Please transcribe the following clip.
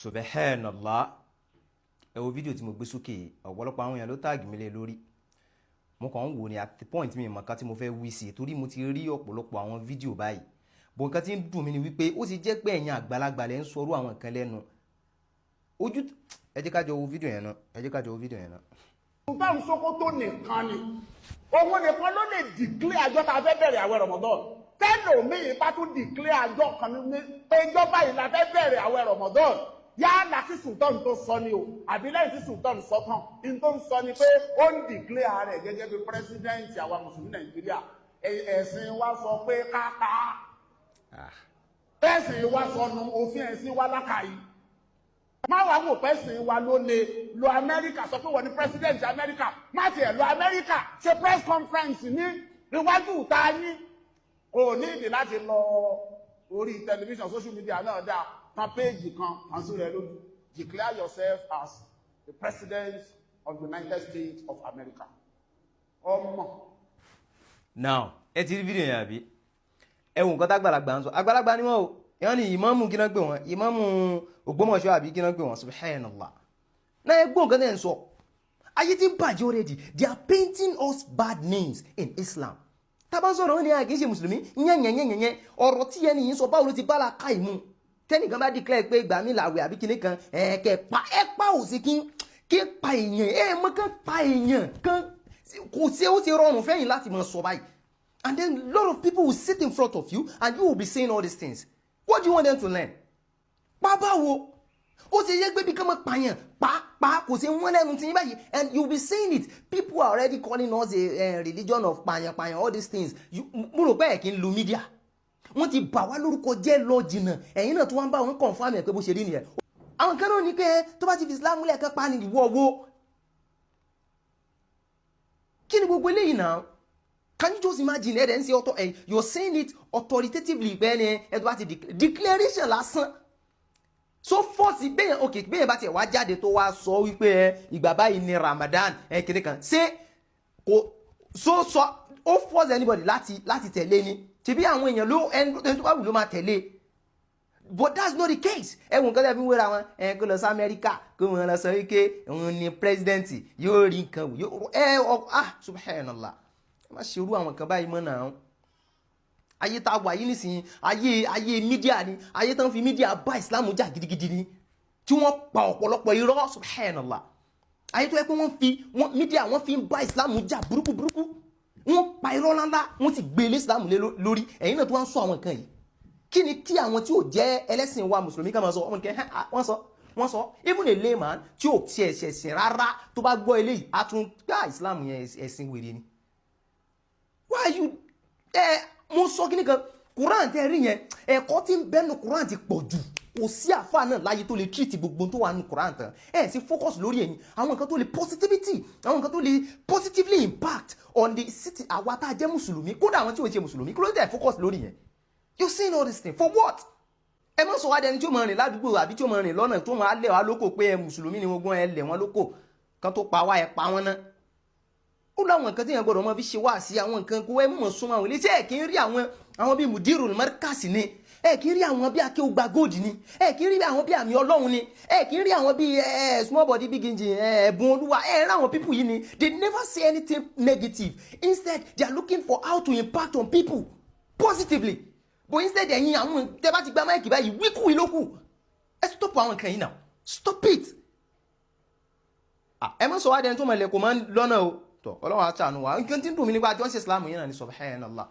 Subhanallah. Ẹ wo fídíò tí mo gbé sókè yìí, ọ̀pọ̀lọpọ̀ àwọn èèyàn ló tag mi lé lórí. Mo kàn ń wò ní at the point mi mọ̀ ká tí mo fẹ́ wí sí i, torí mo ti rí ọ̀pọ̀lọpọ̀ àwọn fídíò báyìí bó. Nǹkan tí ń dùn mí ni wípé ó ti jẹ́ pé ẹ̀yin àgbàlagbà lẹ́ ń sọrú àwọn nǹkan lẹ́nu ojú. Ẹ jẹ́ ká jọ wo fídíò yẹn náà, ẹ jẹ́ ká jọ wo fídíò yẹn náà. Sultan Sokoto nìkan ni, òun nìkan ló lè declare àjọ tá a fẹ́ bẹ̀rẹ̀ àwẹ̀ Ramadan. Tẹ́lòmíì bá tún declare àjọ kan ní pé ìjọba yìí la fẹ́ bẹ̀rẹ̀ àwẹ̀ Ramadan, yálà kí sultan tó sọ ni o, àbí lẹ́yìn tí sultan sọ tán, ní tó ń sọ ni pé ó ń declare rẹ̀ gẹ́gẹ́ bí president àwa mùsùlùmí Nàìjíríà. Ẹ̀sìn wa sọ pé ká pa á. Ẹ̀sìn wa sọnù, òfin ẹ̀sìn wa lákàáyí. Má wàá wò pẹ́sìn wa ló lè lọ Amẹ́ríkà sọ pé wọ́n ní president Amẹ́ríkà. Má tiẹ̀ lọ Amẹ́ríkà, ṣe press conference ní iwájú ta yín. Kò ní ìdí láti lọ orí tẹlifíṣàn, social media náà dáa. Kan péèjì kan kan sí rẹ lójú, declare yourself as the president of the United States of America. Ọmọ. Now, ẹ ti rí fídíò yẹn, àbí? Ẹ wo nǹkan tágbàlagbà ń sọ. Àgbàlagbà ni wọ́n o. Ìyẹn ni ìmáàmù, kí náà pè wọ́n, ìmáàmù Ògbómọ̀ṣọ́ àbí kí náà pè wọ́n? Subhanallah. Náà, ẹ gbọ́ nǹkan tẹ́ ń sọ. Ayé tí ń bàjẹ́ already. They are painting us bad names in Islam. Tá bá ń sọ̀rọ̀, wọn ni a kì í ṣe mùsùlùmí yẹ́nyẹ́nyẹ́nyẹ́. Ọ̀rọ̀ tí ẹni yìí ń sọ, báwo ló ti bá la ká ìmú? Tẹ́nìkan bá declare pé ìgbà mi làwẹ̀ àbí kinní kan, ẹ̀ kẹ́ pa ẹ pa ò sí kí pa èèyàn, ẹ mọ kán pa èèyàn kán kò sí. Ó ti rọrùn fẹ́yìn láti máa sọ báyìí, and then a lot of people will sit in front of you and you will be saying all these things. What do you want them to learn? Pa báwo? Ó ti yẹ pé bí kán máa pààyàn, pa pa kò sí wọ́n lẹ́nu tí yín báyìí, and you be saying it. People are already calling us a religion of pààyàn pààyàn, all these things. Mo rò pé ẹ̀ kí ń lu media. Wọ́n ti bà wá lórúkọ jẹ́ lọ jìnnà. Ẹ̀yin náà tó wá ń bá wọn confirm ẹ̀ pé bó ṣe rí nìyẹn. Àwọn kan náà ní pé tó bá ti fi Islam lẹ́ẹ̀kan pa ni ìwọ wo. Kí ni gbogbo eléyìí náà? Can you just imagine? Ẹ̀ dẹ̀ ń ṣe ọ̀tọ̀ ẹ̀, you're saying it authoritatively pé ẹni ẹ tó bá ti declaration lásán so force bẹ́yẹn. Ok, bẹ́yẹn bá tiẹ̀ wá jáde tó wá sọ wípé ẹ ìgbà báyìí ni Ramadan ẹ kiri kan, ṣé kò so sọ ó force anybody láti tẹ̀lé ni? Tìbí àwọn èèyàn ló ẹni tó bá wù ló máa tẹ̀lé, but that's not the case. Ẹ wò nǹkan tẹ́ fi ń wéra wọn, ẹ kó lọ sí Amẹ́ríkà, kó wọn lọ sọ wípé òun ni president, yóò rí nǹkan wò yóò ẹ ọ. Ah, subhanallah. Ẹ má ṣe irú àwọn nǹkan báyìí mọ́ náà. Ayé tá a wà yìí nísìnyí, ayé media ni. Ayé tán fi media bá Islam jà gidigidi ni, tí wọ́n pa ọ̀pọ̀lọpọ̀ irọ́. Subhanallah. Ayé tó yẹ pé wọ́n fi wọ́n media, wọ́n fi ń bá Islam jà burúkú burúkú, wọ́n pa irọ́ ńláńlá, wọ́n sì gbé ilé Islam lé lórí. Ẹ̀yin náà tó wá ń sọ àwọn nǹkan yìí, kí ni kí àwọn tí ò jẹ́ ẹlẹ́sìn wa mùsùlùmí ká máa sọ? Wọn kẹ́ wọ́n sọ, wọ́n sọ. Even a layman tí ò tiẹ̀ ṣẹ̀sìn rárá, tó bá gbọ́ eléyìí, á tún gbá Islam yẹn, ẹ̀sìn wèrè ni. Why you ẹ mo sọ kí ni kan? Quran tẹ́ rí yẹn, ẹ̀kọ́ tí ń bẹ́nu Quran ti pọ̀ jù. Kò sí àfa náà láyé tó lè treat gbogbo tó wà nínú Quran tán. Ẹ sì focus lórí ẹ̀yìn àwọn nǹkan tó lè positivity, àwọn nǹkan tó lè positively impact on the city, àwa tá a jẹ́ mùsùlùmí, kódà àwọn tí ò ń ṣe mùsùlùmí. Kí ló dé focus lórí yẹn? You seeing all this thing for what? Ẹ má sọ wá dẹni tí ó máa rìn ládùúgbò àbí tí ó máa rìn lọ́nà tó máa lẹ̀ wá lóko pé ẹ mùsùlùmí ni. Wọ́n ẹ lẹ̀ wọ́n lóko kan tó pa wá, ẹ pa wọ́n náà. Ó láwọn nǹkan tí yẹn gbọ́dọ̀ máa fi ṣe wá sí àwọn nǹkan kó ẹ mọ̀ súnmọ́ àwọn iléeṣẹ́. Ẹ̀ kí ń rí àwọn bíi mudirul markaz ni, ẹ kì í rí àwọn bíi Akéwùgbà Gold ni, ẹ kì í rí àwọn bíi Àmì Ọlọ́run ni, ẹ kì í rí àwọn bíi ẹ Small Body Big Engine, ẹ Ẹ̀bùn Olúwa. Ẹ rí àwọn people yìí ni, they never say anything negative. Instead, they are looking for how to impact on people positively. But instead, ẹ̀yin àwọn tẹ́ bá ti gba mic báyìí, wíkú ló kù. Ẹ stop àwọn nǹkan yìí now, stop it. Ẹ má sọ wá dẹni tó mọ̀ lẹ́kọ̀ọ́ máa ń lọ́nà o. Tọ́ Ọlọ́run á ṣàánú wa. Nǹkan tí ń dùn mí nípa jọ́nsẹ̀ Islam yìí náà ni, subhanallah.